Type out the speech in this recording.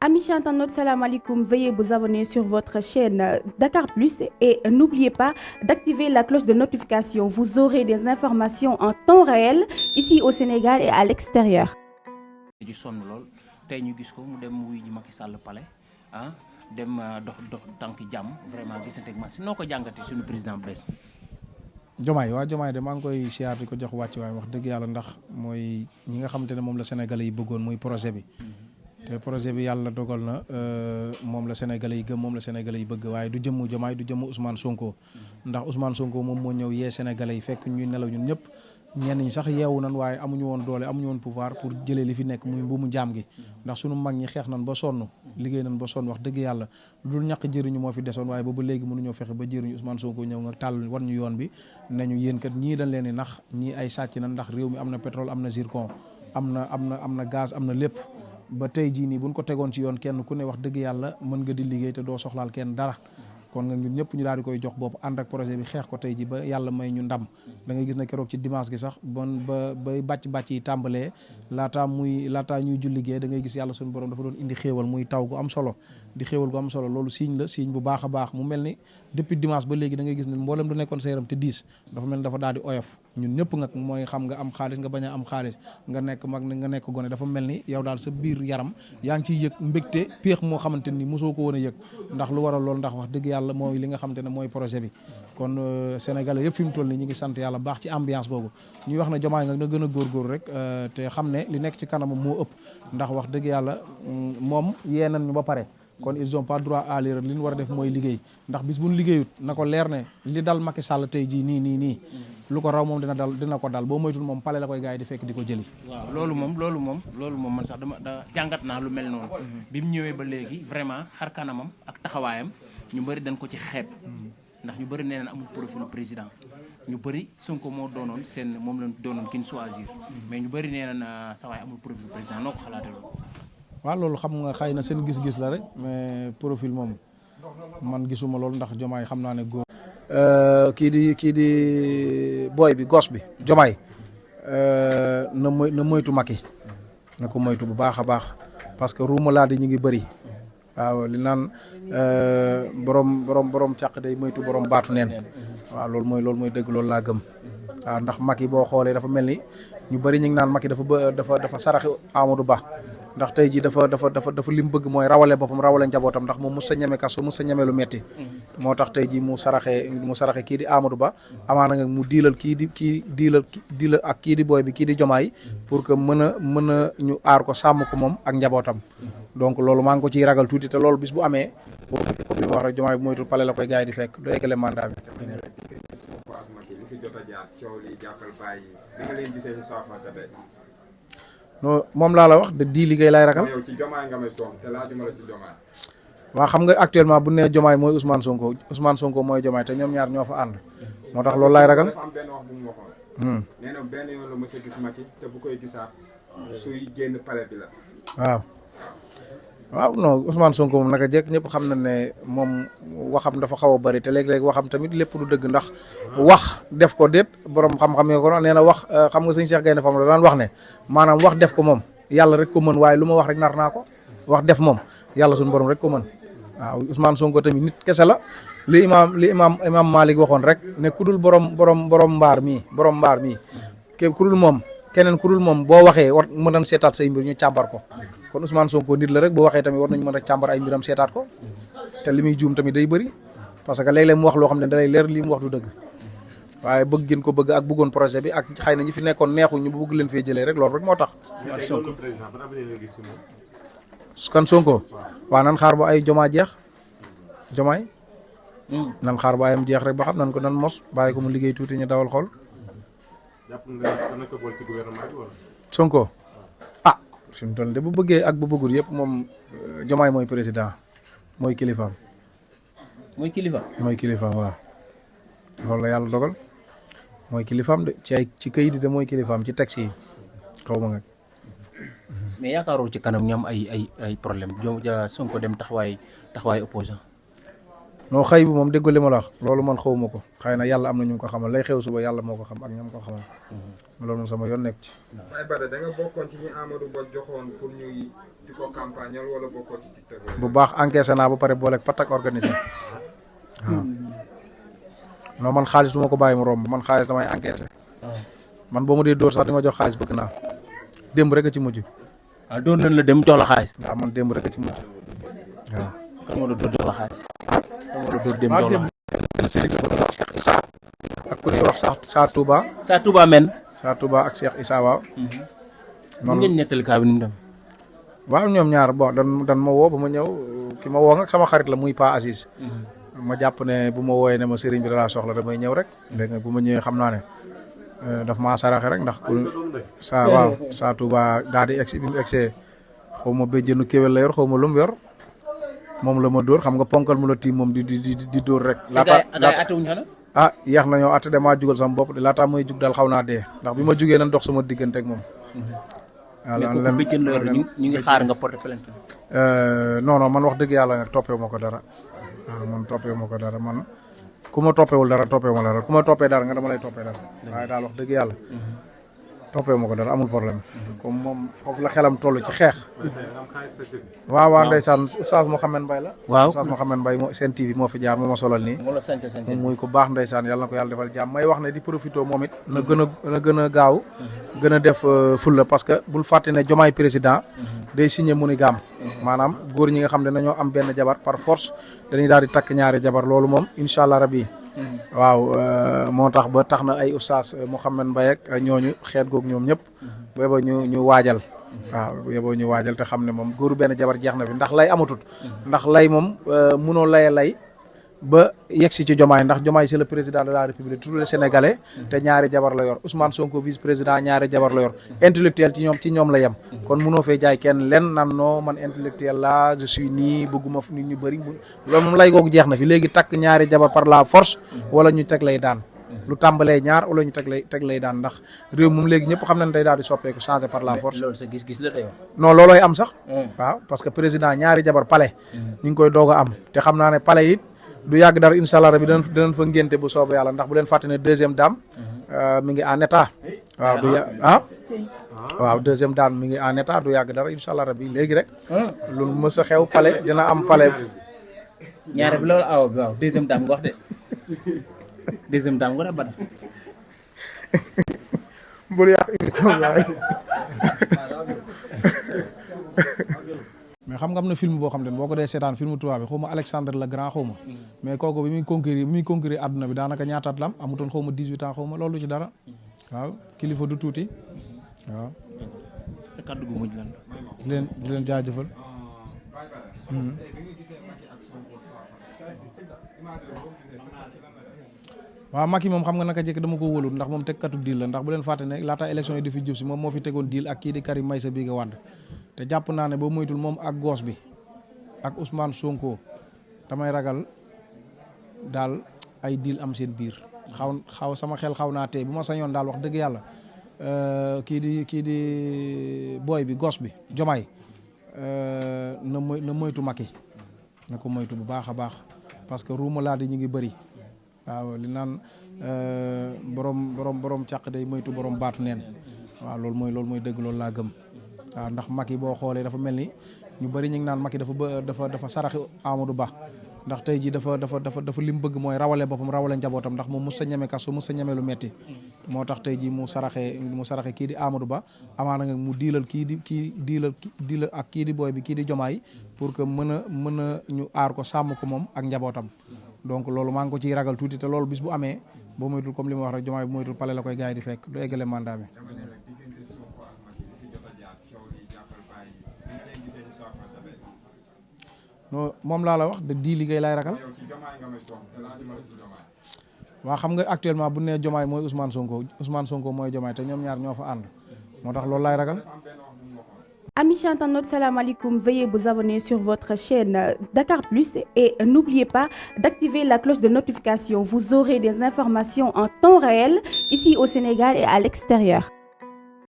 Amis internautes, salam alaikum. Veuillez vous abonner sur votre chaîne Dakar Plus et n'oubliez pas d'activer la cloche de notification. Vous aurez des informations en temps réel ici au Sénégal et à l'extérieur. ji sonn lool tey ñu gis ko mu dem wuy ji Macky Sall palais dem dox tànk jàmm vraiment gisante ak Macky noo ko jàngatee suñu président bees. Jomaay de maa ngi koy siyaar di ko jox wàcc waaye wax dëgg yàlla ndax mooy ñi nga xamante ne moom la Sénégalais yi bëggoon muy projet bi. te projet bi yàlla dogal na moom la Sénégalais yi gëm moom la Sénégalais yi bëgg waaye du jëmmu Jomaay du jëmmu Ousmane Sonko. ndax Ousmane Sonko moom moo ñëw yee Sénégalais yi fekk ñuy nelaw ñun ñëpp. ñenn ñi sax yeewu nan waaye amuñu woon doole amuñu woon pouvoir pour jëlee li fi nekk muy mbuumu jaam gi ndax sunu mag ñi xeex nan ba sonn liggéey nan ba sonn wax dëgg yàlla lu dul ñàkk jëriñu moo fi desoon waaye boobu léegi mënuñoo fexe ba jëriñu Ousmane Sonko ñëw nga tàll war ñu yoon bi nañu yéen kat ñii dañ leen di nax ñii ay sàcc nan ndax réew mi am na pétrole am na zircon am na gaz am na lépp ba tey jii nii buñ ko tegoon ci yoon kenn ku ne wax dëgg yàlla mën nga di liggéey te doo soxlaal kenn dara kon nga ñun ñëpp ñu daal di koy jox bopp ànd ak projet bi xeex ko tey ji ba yàlla may ñu ndam da ngay gis ne keroog ci dimanche gi sax bay bàcc yi tàmbalee laataa ñuy julli gee da ngay gis yàlla suñu borom dafa doon indi xéewal muy taw gu am solo di xéewal gu am solo loolu signe bu baax a baax mu mel ni depuis dimanche ba léegi da ngay gis ne mboolem du nekkoon sa yaram te diis dafa mel ni dafa daal di oyof ñun ñëpp nga mooy xam nga am xaalis nga bañ a am xaalis nga nekk mag nga nekk gone dafa mel ni yow daal sa biir yaram yaa ngi ciy yëg mbégte péex moo xamante ni mosoo ko woon a yëg ndax lu waral loolu ndax wax dëgg yàlla mooy li nga xamante ne mooy projet bi kon Sénégalais yëpp fi mu toll nii ñu ngi sant yàlla baax ci ambiance boobu ñuy wax ne Diomaye nga na gën a góorgóor rek te xam ne li nekk ci kanamam moo ëpp ndax wax dëgg yàlla moom yee nañ ñu ba pare kon ils ont pas droit à l'erreur li ñu war a def mooy liggéey ndax bis bu ñu liggéeyut na ko leer ne li dal Macky Sall tey jii nii lu ko raw moom dina ko dal boo moytul moom pale la koy gars yi di fekk di ko jëli. waaw loolu moom man sax da jàngat naa lu mel noonu. bi mu ñëwee ba léegi vraiment xar kanamam ak taxawaayam ñu bëri dañ ko ci xeeb. ndax ñu bëri nee nañ amul profil président ñu bëri Sonko moo doonoon seen moom lañ doonoon kin choisir. mais ñu bëri nee nañ sa waay amul profil président noo ko xalaatee loolu. waaw loolu xam nga xëy na seen gis-gis la rek mais profil moom man gisuma loolu ndax Diomaye xam naa ne góor. kii di boy bi gos bi Diomaye na moytu Macky na ko moytu bu baax a baax parce que ruumalaat yi ñu ngi bëri waaw li naan borom càq day moytu borom baatu neen waaw loolu mooy dëgg loolu laa gëm waaw ndax Macky boo xoolee dafa mel ni ñu bëri ñu ngi naan Macky dafa saraxi Amadou Ba ndax tey jii dafa lim bëgg mooy rawale boppam rawale njabootam ndax moom mos sa ñeme kaso mos sa ñeme lu metti moo tax tey jii mu saraxe kii di Amadou Ba amaana nga mu diilal diilal ak kii di booy bi kii di Diomaye pour que mën a ñu aar ko sàmm ko moom ak njabootam donc loolu maa ngi ko ciy ragal tuuti te loolu bis bu amee li ma wax rek Diomaye bu moytul pale la koy gars yi di fekk du eggale mandat bi. non moom laa la wax de di liggéey laay ragal. waaw xam nga actuellement bu nee Diomaye mooy Ousmane Sonko mooy Diomaye te ñoom ñaar ñoo fa ànd moo tax loolu laay ragal. nee na benn yoon la mos a gis Macky te bu koy gisaat suy génn palais bi la. waaw non Ousmane Sonko moom naka jekk ñëpp xam na ne moom waxam dafa xaw a bari te léeg-léeg waxam tamit lépp du dëgg ndax wax def ko déet borom xam-xam yi ko nee na wax xam nga sëñ Cheikh Gaynde Fatma la daan wax ne maanaam wax def ko moom yàlla rek ko mën waaye lu ma wax rek nar naa ko wax def moom yàlla suñu borom rek ko mën waaw Ousmane Sonko tamit nit kese la li imaam Malik waxoon rek ne ku dul borom mbaar mii képp ku dul moom keneen ku dul moom boo waxee war mën nañ seetaat say mbir ñu càmbar ko kon Ousmane Sonko nit la rek boo waxee tamit war nañu mën a càmbar ay mbiram seetaat ko te li muy juum tamit day bëri parce que léeg-léeg mu wax loo xam ne da lay leer lii mu wax du dëgg waaye bëgg ngeen ko bëgg ak bëggoon projet bi ak xëy na ñi fi nekkoon neexu ñu bëgg leen fee jëlee rek loolu rek moo tax. kan Sonko waaw nan xaar ba ay Diomaye jeex Diomaye nan xaar ba ayam jeex rek ba xam nan ko nan mos bàyyi ko mu liggéey tuuti ñu dawal xool. Sonko fi mu toll de bu bëggee ak bu bëggul yëpp moom Diomaye mooy président mooy kilifaam. mooy kilifaam waaw. loolu la yàlla dogal mooy kilifaam de ci kayit de mooy kilifaam ci taxi yi xaw ma nga. mais yaakaaroo ci kanam ñoom ay problème Sonko dem taxawaay opposant non xëy bi moom déggu li ma la wax loolu man xawma ko xëy na yàlla am na ñu ko xamal lay xew suba yàlla moo ko xam ak ñoom ko xamal loolu moom sama yoon nekk ci. Baye Bada da nga bokkoon ci ñi Amadou Ba joxoon pour ñuy di ko campagnal wala bokkoo ci TikTok bu baax encaissé naa ba pare booleeg patak organisé waaw non man xaalis du ma ko bàyyi mu romb man xaalis damay encaissé man boo ma dee dóor sax di ma jox xaalis bëgg naa démb rek a ci mujj. waaw doon nañ la dem jox la xaalis. waaw man démb rek a ci mujj waaw. kan moo la dóor jox la xaalis. kan moo la dóor dem jox la xaalis. ak ku ñuy wax Sa Touba. Sa Touba men. Sa Touba ak Cheikh Issa waaw. noonu ngeen ñettali kaa bi ni mu dem. waaw ñoom ñaar bon dan ma woo ba ma ñëw ki ma woo nag sama xarit la muy Pa Aziz. ma jàpp ne bu ma wooyee ne ma sëriñ bi da laa soxla damay ñëw rek léegi nag bu ma ñëwee xam naa ne daf maa saraxe rek ndax Sa Touba daal di egsi bi mu egsee xaw ma béjjënu kéwél la yor xaw ma lu mu yor moom la ma dóor xam nga ponkal mu la tiim moom di dóor rek. ah yéex nañoo atte damaa jugal sama bopp de laataa may jug daal xaw naa dee ndax bi ma jugee nan dox sama diggante ak moom. waaw lan ñu ngi xaar nga porter plainte. non man wax dëgg yàlla nag toppewu ma ko dara waaw man toppewu ma ko dara man ku ma toppewul dara toppewu ma dara ku ma toppee dara nga dama lay toppee dara waaye daal wax dëgg yàlla toppewu ma ko dara amul problème comme moom foofu la xelam toll ci xeex. waaw ndeysaan Oustaz Mouhamed Mbaye la. waaw Oustaz Mouhamed Mbaye moo seen TV moo fi jaar moo ma solal nii. moo la sant muy ko baax ndeysaan yàlla na ko yàlla defal jàmm may wax ne di profité moom it na gën a gaaw gën a def fulla parce que bul fàtte ne Diomaye président day signé monogame maanaam góor ñi nga xam ne dañoo am benn jabar par force dañuy daal di takk ñaari jabar loolu moom incha allah rabi waaw moo tax ba tax na ay Oustaz Mouhamed Mbaye ak ñooñu xeet goog ñoom ñëpp booba ñu waajal waaw yeboo ñu waajal te xam ne moom góoru benn jabar jeex na fi ndax lay amatut ndax lay moom munoo lay ba yegsi ci Diomaye ndax Diomaye c'est le président de la République tous les Sénégalais te ñaari jabar la yor Ousmane Sonko vice président ñaari jabar la yor intellectuel ci ñoom la yem kon munoo fee jaay kenn len nan non man intellectuel la je suis nii bëgguma nit ñu bëri loolu moom lay googu jeex na fi léegi takk ñaari jabar par la force wala ñu teg lay daan lu tàmbalee ñaar wala ñu teg lay daan ndax réew moom léegi ñëpp xam nañ day daal di soppeeku changer par la force. loolu sa gis-gis la tey non loolooy am sax. waaw parce que président ñaari jabar palais. ñu ngi koy doog a am te xam naa ne palais it du yàgg dara incha allah rabi danañ fa ngénte bu soobee yàlla ndax bu leen fàtte ne deuxième dame. mi ngi en état. waaw waaw deuxième dame mi ngi en état du yàgg dara incha allah rabi léegi rek. lu mës a xew palais dina am palais. ñaare bi loolu aw bi waaw deuxième dame nga wax de. deuxième dame nga Bada. bul yàq émission bi mais xam nga am na film boo xam ne boo ko dee seetaan film tubaab bi xaw ma Alexandre le Grand xaw ma mais kooku bi muy conquérir àdduna bi daanaka ñaataat la am amutoon xaw ma 18 ans xaw ma loolu ci dara waaw kilifa du tuuti waaw. sa kàddu gu mujj lan di leen jaajëfal. waaw Macky moom xam nga naka jekk dama ko wóolu ndax moom tegkatu diil la ndax bu leen fàtte ne laata élection yi di fi jub si moom moo fi tegoon diil ak kii di Karim Meïssa Biége Wade te jàpp naa ne boo moytul moom ak goos bi ak Ousmane Sonko damay ragal daal ay diil am seen biir xaw sama xel xaw naa tey bu ma sañoon daal wax dëgg yàlla kii di booy bi goos bi Diomaye na moytu Macky na ko moytu bu baax a baax parce que ruumalaat yi ñu ngi bëri waaw li naan borom càq day moytu borom baatu neen waaw loolu mooy dëgg loolu laa gëm waaw ndax Macky boo xoolee dafa mel ni ñu bëri ñu ngi naan Macky dafa saraxi Amadou Ba ndax tey jii dafa lim bëgg mooy rawale boppam rawale njabootam ndax moom mos sa ñeme kaso mos sa ñeme lu metti moo tax tey jii mu saraxe kii di Amadou Ba amaana nga mu diilal diilal ak kii di booy bi kii di Diomaye pour que mën a ñu aar ko sàmm ko moom ak njabootam donc loolu maa ngi ko ciy ragal tuuti te loolu bis bu amee boo moytul comme li ma wax rek Diomaye bu moytul pale la koy gars yi di fekk du eggale mandat bi. non moom laa la wax de di liggéey laay ragal. waa xam nga actuellement bu nee Diomaye mooy Ousmane Sonko mooy Diomaye te ñoom ñaar ñoo fa ànd moo tax loolu laay ragal. Amis internautes, salam alaikum. Veuillez vous abonner sur votre chaîne Dakar Plus et n'oubliez pas d'activer la cloche de notification. Vous aurez des informations en temps réel ici au Sénégal et à l'extérieur.